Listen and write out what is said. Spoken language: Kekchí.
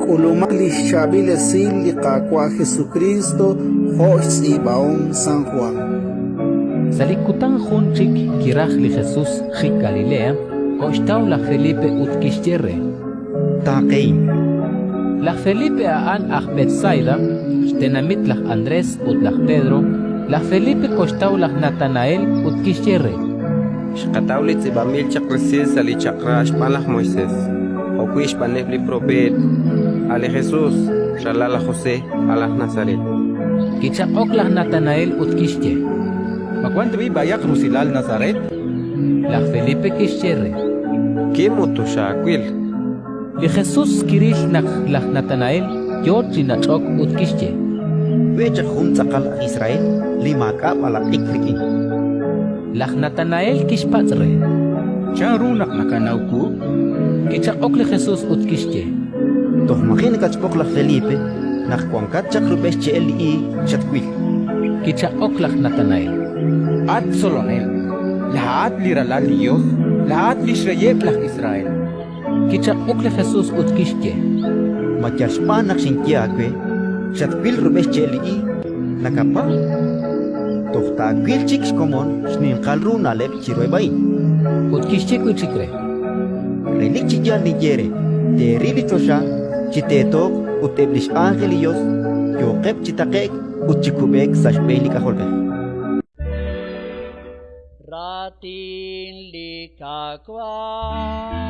K'ulumaq li xchaab'il esil li Qaawa' Jesukriist jo' xtz'iib'ahom San Jwan. Sa' li kutan jun chik kiraj li Jesus xik Galilea, koxtaw laj Felipe ut kixye re: Taaqehin. Laj Felipe a'an aj Betsaida, xtenamit laj Andrés ut laj Pedro. Laj Felipe koxtaw laj Natanael ut kixye re: Xqataw li tz'iib'anb'il chaq resil sa' li Chaq'rab' xb'aan laj Moisés, jo'wi' xb'aaneb' li propeet, a' li Jesus, ralal laj José, a' laj Nazaret. Kichaq'ok laj Natanael ut kixye: Ma wank tab'i' b'ayaq rusilal Nazaret? Laj Felipe kixye re: Kim ut toxaawil. Li Jesus kiril naq laj Natanael yo chi nach'ok ut kixye: We' chaq jun tz'aqal aj Israel li maak'a' b'alaq'ik rik'in. Laj Natanael kixpatz' re: Chanru naq nakanaw wu? Kichaq'ok li Jesus ut kixye: Toj maji' nakatxb'oq laj Felipe, naq wankat chaq rub'el xche'el li iig, xatwil. Kichaq'ok laj Natanael: At Tzolonel, laa'at li Ralal li Yos, laa'at li xReyeb' laj Israel. Kichaq'ok li Jesus ut kixye: Ma yal xb'aan naq xinye aawe, xatwil rub'el xche'el li iig, nakapaab'? Toj taawil chik xkomon xninqal ru na'leb' chiruheb' a'in. Ut kixye wi' chik re: Relik chi yaal ninye eere, teeril li choxa chi teetooq ut eb' li x'ánjel li Yos yooqeb' chi taqe'k ut chi kub'eek sa' xb'een li K'ajolb'ej. Raatin li Qaawa'.